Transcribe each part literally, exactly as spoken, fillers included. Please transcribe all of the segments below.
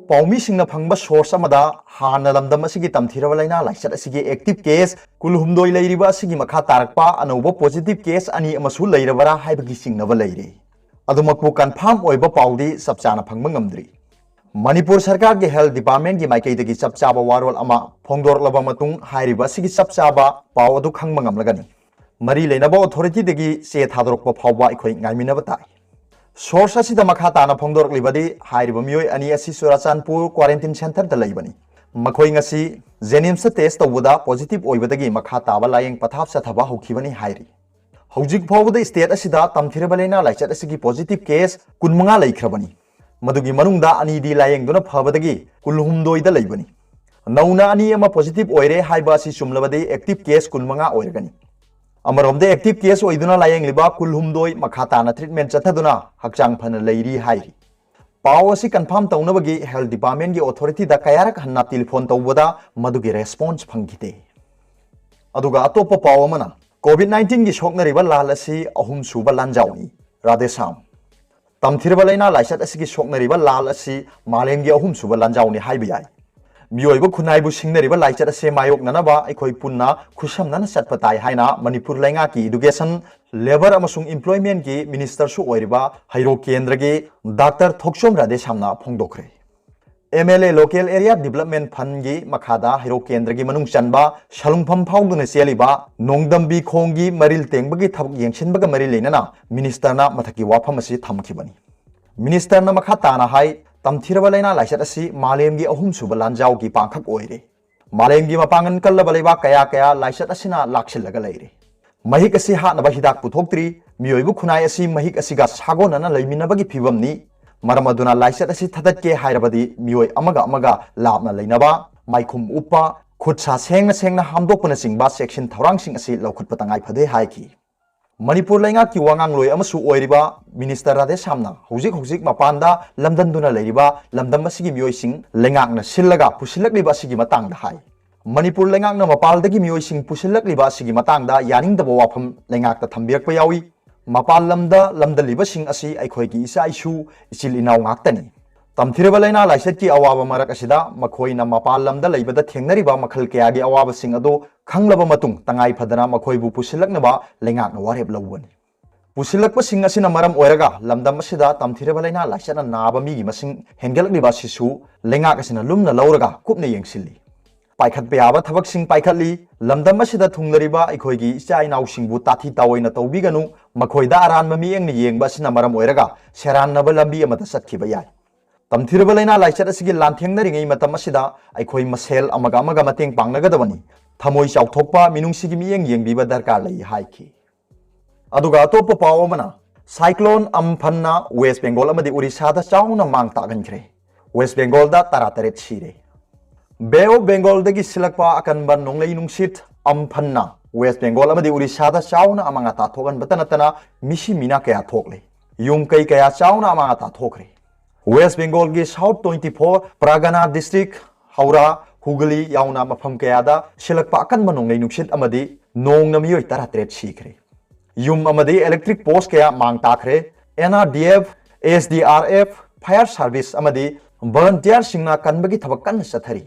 ꯄꯥꯎꯃꯤꯁꯤꯡꯅ ꯐꯪꯕ source ꯑꯃꯗ ꯍꯥꯟꯅ ꯂꯝꯗꯝ ꯑꯁꯤꯒꯤ ꯇꯝꯊꯤꯔꯕ ꯂꯥꯏꯅꯥ ꯂꯥꯏꯆꯠ ꯑꯁꯤꯒꯤ active case ꯀꯨꯟꯍꯨꯝꯗꯣꯏ ꯂꯩꯔꯤꯕ ꯑꯁꯤꯒꯤ ꯃꯈꯥ ꯇꯥꯔꯛꯄ ꯑꯅꯧꯕ positive case ꯑꯅꯤ ꯑꯃꯁꯨ ꯂꯩꯔꯕꯔꯥ ꯍꯥꯏꯕꯒꯤ ꯆꯤꯡꯅꯕ ꯂꯩꯔꯤ꯫ ꯑꯗꯨꯃꯛꯄꯨ confirm ꯑꯣꯏꯕ ꯄꯥꯎꯗꯤ ꯆꯞ ꯆꯥꯅ ꯐꯪꯕ ꯉꯝꯗ꯭ꯔꯤ꯫ ꯃꯅꯤꯄꯨꯔ ꯁꯔꯀꯥꯔꯒꯤ health departmentꯀꯤ ꯃꯥꯏꯀꯩꯗꯒꯤ ꯆꯞ ꯆꯥꯕ ꯋꯥꯔꯣꯜ ꯑꯃ ꯐꯣꯡꯗꯣꯔꯛꯂꯕ ꯃꯇꯨꯡ ꯍꯥꯏꯔꯤꯕ ꯑꯁꯤꯒꯤ ꯆꯞ ꯆꯥꯕ ꯄꯥꯎ ꯑꯗꯨ ꯈꯪꯕ ꯉꯝꯂꯒꯅꯤ꯫ ꯃꯔꯤ ꯂꯩꯅꯕ authorityꯗꯒꯤ ꯆꯦ ꯊꯥꯗꯣꯔꯛꯄ ꯐꯥꯎꯕ ꯑꯩꯈꯣꯏ ꯉꯥꯏꯃꯤꯟꯅꯕ ꯇꯥꯏ꯫ Source ꯑꯁꯤꯗ ꯃꯈꯥ ꯇꯥꯅ ꯐꯣꯡꯗꯣꯔꯛꯂꯤꯕꯗꯤ ꯍꯥꯏꯔꯤꯕ ꯃꯤꯑꯣꯏ ꯑꯅꯤ ꯑꯁꯤ ꯆꯨꯔꯥꯆꯥꯟꯄꯨꯔ quarantine centreꯗ ꯂꯩꯕꯅꯤ꯫ ꯃꯈꯣꯏ ꯉꯁꯤ JNIMSꯇ test ꯇꯧꯕꯗ positive ꯑꯣꯏꯕꯗꯒꯤ ꯃꯈꯥ ꯇꯥꯕ ꯂꯥꯌꯦꯡ ꯄꯊꯥꯞ ꯆꯠꯊꯕ ꯍꯧꯈꯤꯕꯅꯤ ꯍꯥꯏꯔꯤ꯫ ꯍꯧꯖꯤꯛ ꯐꯥꯎꯕꯗ state ꯑꯁꯤꯗ ꯇꯝꯊꯤꯔꯕ ꯂꯥꯏꯅꯥ ꯂꯥꯏꯆꯠ ꯑꯁꯤꯒꯤ positive case ꯀꯨꯟꯃꯉꯥ ꯂꯩꯈ꯭ꯔꯕꯅꯤ꯫ ꯃꯗꯨꯒꯤ ꯃꯅꯨꯡꯗ ꯑꯅꯤꯗꯤ ꯂꯥꯌꯦꯡꯗꯨꯅ ꯐꯕꯗꯒꯤ ꯀꯨꯟꯍꯨꯝꯗꯣꯏꯗ ꯂꯩꯕꯅꯤ꯫ ꯅꯧꯅ ꯑꯅꯤ ꯑꯃ positive ꯑꯣꯏꯔꯦ ꯍꯥꯏꯕ ꯑꯁꯤ ꯆꯨꯝꯂꯕꯗꯤ active case ꯀꯨꯟꯃꯉꯥ ꯑꯣꯏꯔꯒꯅꯤ꯫ ꯑꯃꯔꯣꯝꯗ active case ꯑꯣꯏꯗꯨꯅ ꯂꯥꯌꯦꯡꯂꯤꯕ ꯀꯨꯟꯍꯨꯝꯗꯣꯏ ꯃꯈꯥ ꯇꯥꯅ treatment ꯆꯠꯊꯗꯨꯅ ꯍꯛꯆꯥꯡ ꯐꯅ ꯂꯩꯔꯤ ꯍꯥꯏꯔꯤ꯫ ꯄꯥꯎ ꯑꯁꯤ confirm ꯇꯧꯅꯕꯒꯤ health departmentꯀꯤ authorityꯗ ꯀꯌꯥꯔꯛ ꯍꯟꯅ telephone ꯇꯧꯕꯗ ꯃꯗꯨꯒꯤ response ꯐꯪꯈꯤꯗꯦ꯫ ꯑꯗꯨꯒ ꯑꯇꯣꯞꯄ ꯄꯥꯎ ꯑꯃꯅ COVID nineteenꯒꯤ ꯁꯣꯛꯅꯔꯤꯕ ꯂꯥꯜ ꯑꯁꯤ ꯑꯍꯨꯝꯁꯨꯕ ꯂꯥꯟꯖꯥꯎꯅꯤ꯫ ꯔꯥꯙꯦꯁ꯭ꯌꯥꯝ꯫ ꯇꯝꯊꯤꯔꯕ ꯂꯥꯏꯅꯥ ꯂꯥꯏꯆꯠ ꯑꯁꯤꯒꯤ ꯁꯣꯛꯅꯔꯤꯕ ꯂꯥꯜ ꯑꯁꯤ ꯃꯥꯂꯦꯝꯒꯤ ꯑꯍꯨꯝꯁꯨꯕ ꯂꯥꯟꯖꯥꯎꯅꯤ ꯍꯥꯏꯕ ꯌꯥꯏ꯫ ꯃꯤꯑꯣꯏꯕ ꯈꯨꯟꯅꯥꯏꯕꯨ ꯁꯤꯡꯅꯔꯤꯕ ꯂꯥꯏꯆꯠ ꯑꯁꯤ ꯃꯥꯌꯣꯛꯅꯅꯕ ꯑꯩꯈꯣꯏ ꯄꯨꯟꯅ ꯈꯨꯠꯁꯝꯅꯅ ꯆꯠꯄ ꯇꯥꯏ ꯍꯥꯏꯅ ꯃꯅꯤꯄꯨꯔ ꯂꯩꯉꯥꯛꯀꯤ education, labour ꯑꯃꯁꯨꯡ employmentꯀꯤ ministerꯁꯨ ꯑꯣꯏꯔꯤꯕ ꯍꯩꯔꯣꯛ ꯀꯦꯟꯗ꯭ꯔꯒꯤ Doctor ꯊꯣꯛꯆꯣꯝ ꯔꯥꯙꯦꯁ꯭ꯌꯥꯝꯅ ꯐꯣꯡꯗꯣꯛꯈ꯭ꯔꯦ꯫ MLA Local Area Development Fundꯀꯤ ꯃꯈꯥꯗ ꯍꯩꯔꯣꯛ ꯀꯦꯟꯗ꯭ꯔꯒꯤ ꯃꯅꯨꯡ ꯆꯟꯕ ꯁꯂꯨꯡꯐꯝ ꯐꯥꯎꯗꯨꯅ ꯆꯦꯜꯂꯤꯕ ꯅꯣꯡꯗꯝꯕꯤ ꯈꯣꯡꯒꯤ ꯃꯔꯤꯜ ꯇꯦꯡꯕꯒꯤ ꯊꯕꯛ ꯌꯦꯡꯁꯤꯟꯕꯒ ꯃꯔꯤ ꯂꯩꯅꯅ ministerꯅ ꯃꯊꯛꯀꯤ ꯋꯥꯐꯝ ꯑꯁꯤ ꯊꯝꯈꯤꯕꯅꯤ꯫ Ministerꯅ ꯃꯈꯥ ꯇꯥꯅ ꯍꯥꯏ, ꯇꯝꯊꯤꯔꯕ ꯂꯥꯏꯅꯥ ꯂꯥꯏꯆꯠ ꯑꯁꯤ ꯃꯥꯂꯦꯝꯒꯤ ꯑꯍꯨꯝꯁꯨꯕ ꯂꯥꯟꯖꯥꯎꯒꯤ ꯄꯥꯡꯈꯛ ꯑꯣꯏꯔꯦ꯫ ꯃꯥꯂꯦꯝꯒꯤ ꯃꯄꯥꯡꯒꯜ ꯀꯜꯂꯕ ꯂꯩꯕꯥꯛ ꯀꯌꯥ ꯀꯌꯥ ꯂꯥꯏꯆꯠ ꯑꯁꯤꯅ ꯂꯥꯛꯁꯤꯜꯂꯒ ꯂꯩꯔꯦ꯫ ꯃꯍꯤꯛ ꯑꯁꯤ ꯍꯥꯠꯅꯕ ꯍꯤꯗꯥꯛ ꯄꯨꯊꯣꯛꯇ꯭ꯔꯤ꯫ ꯃꯤꯑꯣꯏꯕ ꯈꯨꯟꯅꯥꯏ ꯑꯁꯤ ꯃꯍꯤꯛ ꯑꯁꯤꯒ ꯁꯥꯒꯣꯟꯅꯅ ꯂꯩꯃꯤꯟꯅꯕꯒꯤ ꯐꯤꯕꯝꯅꯤ꯫ ꯃꯔꯝ ꯑꯗꯨꯅ ꯂꯥꯏꯆꯠ ꯑꯁꯤ ꯊꯗꯠꯀꯦ ꯍꯥꯏꯔꯕꯗꯤ ꯃꯤꯑꯣꯏ ꯑꯃꯒ ꯑꯃꯒ ꯂꯥꯞꯅ ꯂꯩꯅꯕ, ꯃꯥꯏꯈꯨꯝ ꯎꯞꯄ, ꯈꯨꯠ ꯁꯥ ꯁꯦꯡꯅ ꯁꯦꯡꯅ ꯍꯥꯝꯗꯣꯛꯄꯅꯆꯤꯡꯕ ꯆꯦꯛꯁꯤꯟ ꯊꯧꯔꯥꯡꯁꯤꯡ ꯑꯁꯤ ꯂꯧꯈꯠꯄ ꯇꯉꯥꯏ ꯐꯗꯦ ꯍꯥꯏꯈꯤ꯫ ꯃꯅꯤꯄꯨꯔ ꯂꯩꯉꯥꯛꯀꯤ ꯋꯥꯉꯥꯡꯂꯣꯏ ꯑꯃꯁꯨ ꯑꯣꯏꯔꯤꯕ Minister ꯔꯥꯙꯦꯁ꯭ꯌꯥꯝꯅ ꯍꯧꯖꯤꯛ ꯍꯧꯖꯤꯛ ꯃꯄꯥꯟꯗ ꯂꯝꯗꯝꯗꯨꯅ ꯂꯩꯔꯤꯕ ꯂꯝꯗꯝ ꯑꯁꯤꯒꯤ ꯃꯤꯑꯣꯏꯁꯤꯡ ꯂꯩꯉꯥꯛꯅ ꯁꯤꯜꯂꯒ ꯄꯨꯁꯤꯜꯂꯛꯂꯤꯕ ꯑꯁꯤꯒꯤ ꯃꯇꯥꯡꯗ ꯍꯥꯏ꯫ ꯃꯅꯤꯄꯨꯔ ꯂꯩꯉꯥꯛꯅ ꯃꯄꯥꯜꯗꯒꯤ ꯃꯤꯑꯣꯏꯁꯤꯡ ꯄꯨꯁꯤꯜꯂꯛꯂꯤꯕ ꯑꯁꯤꯒꯤ ꯃꯇꯥꯡꯗ ꯌꯥꯅꯤꯡꯗꯕ ꯋꯥꯐꯝ ꯂꯩꯉꯥꯛꯇ ꯊꯝꯕꯤꯔꯛꯄ ꯌꯥꯎꯏ꯫ ꯃꯄꯥꯟ ꯂꯝꯗ ꯂꯝꯗ ꯂꯩꯕꯁꯤꯡ ꯑꯁꯤ ꯑꯩꯈꯣꯏꯒꯤ ꯏꯆꯥ ꯏꯁꯨ, ꯏꯆꯤꯜ ꯏꯅꯥꯎ ꯉꯥꯛꯇꯅꯤ꯫ ꯇꯝꯊꯤꯔꯕ ꯂꯥꯏꯅꯥ ꯂꯥꯏꯆꯠꯀꯤ ꯑꯋꯥꯕ ꯃꯔꯛ ꯑꯁꯤꯗ ꯃꯈꯣꯏꯅ ꯃꯄꯥꯟ ꯂꯝꯗ ꯂꯩꯕꯗ ꯊꯦꯡꯅꯔꯤꯕ ꯃꯈꯜ ꯀꯌꯥꯒꯤ ꯑꯋꯥꯕꯁꯤꯡ ꯑꯗꯨ ꯈꯪꯂꯕ ꯃꯇꯨꯡ, ꯇꯉꯥꯏ ꯐꯗꯅ ꯃꯈꯣꯏꯕꯨ ꯄꯨꯁꯤꯜꯂꯛꯅꯕ ꯂꯩꯉꯥꯛꯅ ꯋꯥꯔꯦꯞ ꯂꯧꯕꯅꯤ꯫ ꯄꯨꯁꯤꯜꯂꯛꯄꯁꯤꯡ ꯑꯁꯤꯅ ꯃꯔꯝ ꯑꯣꯏꯔꯒ ꯂꯝꯗꯝ ꯑꯁꯤꯗ ꯇꯝꯊꯤꯔꯕ ꯂꯥꯏꯅꯥ ꯂꯥꯏꯆꯠꯅ ꯅꯥꯕ ꯃꯤꯒꯤ ꯃꯁꯤꯡ ꯍꯦꯟꯒꯠꯂꯛꯂꯤꯕ ꯑꯁꯤꯁꯨ ꯂꯩꯉꯥꯛ ꯑꯁꯤꯅ ꯂꯨꯝꯅ ꯂꯧꯔꯒ ꯀꯨꯞꯅ ꯌꯦꯡꯁꯤꯜꯂꯤ꯫ ꯄꯥꯏꯈꯠꯄ ꯌꯥꯕ ꯊꯕꯛꯁꯤꯡ ꯄꯥꯏꯈꯠꯂꯤ꯫ ꯂꯝꯗꯝ ꯑꯁꯤꯗ ꯊꯨꯡꯂꯔꯤꯕ ꯑꯩꯈꯣꯏꯒꯤ ꯏꯆꯥ ꯏꯅꯥꯎꯁꯤꯡꯕꯨ ꯇꯥꯊꯤ ꯇꯥꯑꯣꯏꯅ ꯇꯧꯕꯤꯒꯅꯨ꯫ ꯃꯈꯣꯏꯗ ꯑꯔꯥꯟꯕ ꯃꯤꯠꯌꯦꯡꯅ ꯌꯦꯡꯕ ꯑꯁꯤꯅ ꯃꯔꯝ ꯑꯣꯏꯔꯒ ꯁꯦꯔꯥꯟꯅꯕ ꯂꯝꯕꯤ ꯑꯃꯗ ꯆꯠꯈꯤꯕ ꯌꯥꯏ꯫ ꯇꯝꯊꯤꯔꯕ ꯂꯥꯏꯅꯥ ꯂꯥꯏꯆꯠ ꯑꯁꯤꯒꯤ ꯂꯥꯟꯊꯦꯡꯅꯔꯤꯉꯩ ꯃꯇꯝ ꯑꯁꯤꯗ ꯑꯩꯈꯣꯏ ꯃꯁꯦꯜ ꯑꯃꯒ ꯑꯃꯒ ꯃꯇꯦꯡ ꯄꯥꯡꯅꯒꯗꯕꯅꯤ꯫ ꯊꯃꯣꯏ ꯆꯥꯎꯊꯣꯛꯄ, ꯃꯤꯅꯨꯡꯁꯤꯒꯤ ꯃꯤꯠꯌꯦꯡ ꯌꯦꯡꯕꯤꯕ ꯗꯔꯀꯥꯔ ꯂꯩ ꯍꯥꯏꯈꯤ꯫ ꯑꯗꯨꯒ ꯑꯇꯣꯞꯄ ꯄꯥꯎ ꯑꯃꯅ, ꯁꯥꯏꯀ꯭ꯂꯣꯟ ꯑꯝꯐꯟꯅ ꯋꯦꯁ ꯕꯦꯡꯒꯣꯜ ꯑꯃꯗꯤ ꯎꯔꯤꯁꯥꯗ ꯆꯥꯎꯅ ꯃꯥꯡ ꯇꯥꯛꯍꯟꯈ꯭ꯔꯦ꯫ ꯋꯦꯁ ꯕꯦꯡꯒꯣꯜꯗ ꯇꯔꯥꯇꯔꯦꯠ ꯁꯤꯔꯦ꯫ ꯕꯦ ꯑꯣꯐ ꯕꯦꯡꯒꯣꯜꯗꯒꯤ ꯁꯤꯜꯂꯛꯄ ꯑꯀꯟꯕ ꯅꯣꯡꯂꯩ ꯅꯨꯡꯁꯤꯠ ꯑꯝꯐꯟꯅ ꯋꯦꯁ ꯕꯦꯡꯒꯣꯜ ꯑꯃꯗꯤ ꯎꯔꯤꯁꯥꯗ ꯆꯥꯎꯅ ꯑꯃꯥꯡ ꯑꯇꯥ ꯊꯣꯛꯍꯟꯕꯇ ꯅꯠꯇꯅ ꯃꯤꯁꯤ ꯃꯤꯅꯥ ꯀꯌꯥ ꯊꯣꯛꯂꯦ꯫ ꯌꯨꯝ ꯀꯩ ꯀꯌꯥ ꯆꯥꯎꯅ ꯑꯃꯥꯡ ꯑꯇꯥ ꯊꯣꯛꯈ꯭ꯔꯦ꯫ ꯋꯦꯁ ꯕꯦꯡꯒꯣꯜꯒꯤ ꯁꯥꯎꯠ ꯇ꯭ꯋꯦꯟꯇꯤ ꯐꯣꯔ ꯄ꯭ꯔꯒꯅꯥ ꯗꯤꯁꯇ꯭ꯔꯤꯛ, ꯍꯧꯔꯥ, ꯍꯨꯒꯂꯤ ꯌꯥꯎꯅ ꯃꯐꯝ ꯀꯌꯥꯗ ꯁꯤꯜꯂꯛꯄ ꯑꯀꯟꯕ ꯅꯣꯡꯂꯩ ꯅꯨꯡꯁꯤꯠ ꯑꯃꯗꯤ ꯅꯣꯡꯅ ꯃꯤꯑꯣꯏ ꯇꯔꯥꯇꯔꯦꯠ ꯁꯤꯈ꯭ꯔꯦ꯫ ꯌꯨꯝ ꯑꯃꯗꯤ ꯏꯂꯦꯛꯇ꯭ꯔꯤꯛ ꯄꯣꯁ ꯀꯌꯥ ꯃꯥꯡ ꯇꯥꯈ꯭ꯔꯦ꯫ N R D F, S D R F, fire service ꯑꯃꯗꯤ ꯚꯣꯂꯨꯟꯇꯤꯌꯔꯁꯤꯡꯅ ꯀꯟꯕꯒꯤ ꯊꯕꯛ ꯀꯟꯅ ꯆꯠꯊꯔꯤ꯫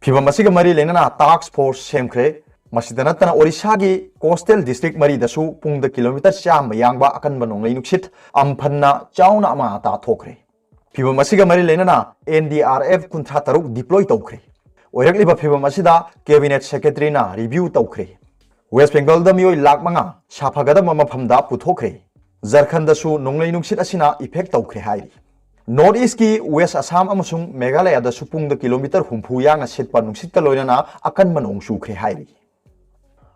ꯐꯤꯚꯝ ꯑꯁꯤꯒ ꯃꯔꯤ ꯂꯩꯅꯅ ꯇꯥꯛꯁ ꯐꯣꯔꯁ ꯁꯦꯝꯈ꯭ꯔꯦ꯫ ꯃꯁꯤꯗ ꯅꯠꯇꯅ ꯑꯣꯔꯤꯁꯥꯒꯤ ꯀꯣꯁꯇꯦꯜ ꯗꯤꯁꯇ꯭ꯔꯤꯛ ꯃꯔꯤꯗꯁꯨ ꯄꯨꯡꯗ ꯀꯤꯂꯣꯃꯤꯇꯔ ꯆꯥꯝꯃ ꯌꯥꯡꯕ ꯑꯀꯟꯕ ꯅꯣꯡꯂꯩ ꯅꯨꯡꯁꯤꯠ ꯑꯝꯐꯟꯅ ꯆꯥꯎꯅ ꯑꯃꯥꯡ ꯑꯇꯥ ꯊꯣꯛꯈ꯭ꯔꯦ꯫ ꯐꯤꯚꯝ ꯑꯁꯤꯒ ꯃꯔꯤ ꯂꯩꯅꯅ ꯑꯦꯟ ꯗꯤ ꯑꯥꯔ ꯑꯦꯐ ꯀꯨꯟꯊ꯭ꯔꯥ ꯇꯔꯨꯛ ꯗꯤꯄ꯭ꯂꯣꯏ ꯇꯧꯈ꯭ꯔꯦ꯫ ꯑꯣꯏꯔꯛꯂꯤꯕ ꯐꯤꯚꯝ ꯑꯁꯤꯗ ꯀꯦꯕꯤꯅꯦꯠ ꯁꯦꯀ꯭ꯔꯦꯇꯔꯤꯅ ꯔꯤꯚ꯭ꯌꯨ ꯇꯧꯈ꯭ꯔꯦ꯫ ꯋꯦꯁ ꯕꯦꯡꯒꯜꯗ ꯃꯤꯑꯣꯏ ꯂꯥꯈ ꯃꯉꯥ ꯁꯥꯐꯒꯗꯕ ꯃꯐꯝꯗ ꯄꯨꯊꯣꯛꯈ꯭ꯔꯦ꯫ ꯖꯔꯈꯟꯗꯁꯨ ꯅꯣꯡꯂꯩ ꯅꯨꯡꯁꯤꯠ ꯑꯁꯤꯅ ꯏꯐꯦꯛ ꯇꯧꯈ꯭ꯔꯦ ꯍꯥꯏꯔꯤ꯫ ꯅꯣꯔꯠ ꯏꯁꯀꯤ ꯋꯦꯁ ꯑꯁꯥꯝ ꯑꯃꯁꯨꯡ ꯃꯦꯘꯥꯂꯌꯥꯗꯁꯨ ꯄꯨꯡꯗ ꯀꯤꯂꯣꯃꯤꯇꯔ ꯍꯨꯝꯐꯨ ꯌꯥꯡꯅ ꯁꯤꯠꯄ ꯅꯨꯡꯁꯤꯠꯀ ꯂꯣꯏꯅꯅ ꯑꯀꯟꯕ ꯅꯣꯡ ꯆꯨꯈ꯭ꯔꯦ ꯍꯥꯏꯔꯤ꯫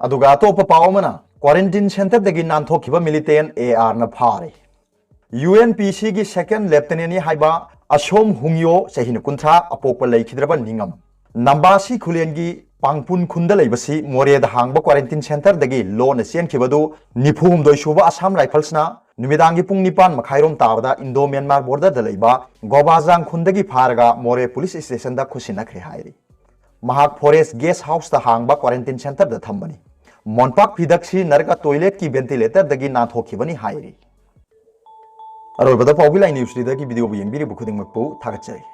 ꯑꯗꯨꯒ ꯑꯇꯣꯞꯄ ꯄꯥꯎ ꯑꯃꯅ, ꯀ꯭ꯋꯥꯔꯦꯟꯇꯤꯟ ꯁꯦꯟꯇꯔꯗꯒꯤ ꯅꯥꯟꯊꯣꯛꯈꯤꯕ ꯃꯤꯂꯤꯇꯦꯟ ꯑꯦ ꯑꯥꯔꯅ ꯐꯥꯔꯦ꯫ ꯌꯨ ꯑꯦꯟ ꯄꯤ ꯁꯤꯒꯤ ꯁꯦꯀꯦꯟ ꯂꯦꯐꯇꯤꯅꯦꯟꯅꯤ ꯍꯥꯏꯕ ꯑꯁꯣꯝ ꯍꯨꯡꯌꯣ, ꯆꯍꯤꯅ ꯀꯨꯟꯊ꯭ꯔꯥ, ꯑꯄꯣꯛꯄ ꯂꯩꯈꯤꯗ꯭ꯔꯕ ꯅꯤꯡꯉꯝ, ꯅꯝꯕꯥꯁꯤ ꯈꯨꯂꯦꯟꯒꯤ ꯄꯥꯡꯄꯨꯟ ꯈꯨꯟꯗ ꯂꯩꯕꯁꯤ ꯃꯣꯔꯦꯗ ꯍꯥꯡꯕ ꯀ꯭ꯋꯥꯔꯦꯟꯇꯤꯟ ꯁꯦꯟꯇꯔꯗꯒꯤ ꯂꯣꯟꯅ ꯆꯦꯟꯈꯤꯕꯗꯨ ꯅꯤꯐꯨ ꯍꯨꯝꯗꯣꯏ ꯁꯨꯕ ꯑꯁꯥꯝ ꯔꯥꯏꯐꯜꯁꯅ ꯅꯨꯃꯤꯗꯥꯡꯒꯤ ꯄꯨꯡ ꯅꯤꯄꯥꯟ ꯃꯈꯥꯏꯔꯣꯝ ꯇꯥꯕꯗ ꯏꯟꯗꯣ ꯃ꯭ꯌꯥꯟꯃꯥꯔ ꯕꯣꯔꯗꯔꯗ ꯂꯩꯕ ꯒꯣꯕꯥꯖꯥꯡ ꯈꯨꯟꯗꯒꯤ ꯐꯥꯔꯒ ꯃꯣꯔꯦ ꯄꯨꯂꯤꯁ ꯁ꯭ꯇꯦꯁꯟꯗ ꯈꯨꯠꯁꯤꯟꯅꯈ꯭ꯔꯦ ꯍꯥꯏꯔꯤ꯫ ꯃꯍꯥꯛ ꯐꯣꯔꯦꯁ ꯒꯦꯁ ꯍꯥꯎꯁꯇ ꯍꯥꯡꯕ ꯀ꯭ꯋꯥꯔꯦꯟꯇꯤꯟ ꯁꯦꯟꯇꯔꯗ ꯊꯝꯕꯅꯤ꯫ ꯃꯣꯟꯄꯥꯛ ꯐꯤꯗꯛ ꯁꯤꯖꯤꯟꯅꯔꯒ ꯇꯣꯏꯂꯦꯠꯀꯤ ꯚꯦꯟꯇꯤꯂꯦꯇꯔꯗꯒꯤ ꯅꯥꯟꯊꯣꯛꯈꯤꯕꯅꯤ ꯍꯥꯏꯔꯤ꯫ ꯑꯔꯣꯏꯕꯗ ꯄꯥꯎꯕꯤ ꯂꯥꯏ ꯅ꯭ꯌꯨꯁ ꯂꯤꯗꯔꯒꯤ ꯚꯤꯗꯤꯑꯣꯕꯨ ꯌꯦꯡꯕꯤꯔꯤꯕ ꯈꯨꯗꯤꯡꯃꯛꯄꯨ ꯊꯥꯒꯠꯆꯔꯤ꯫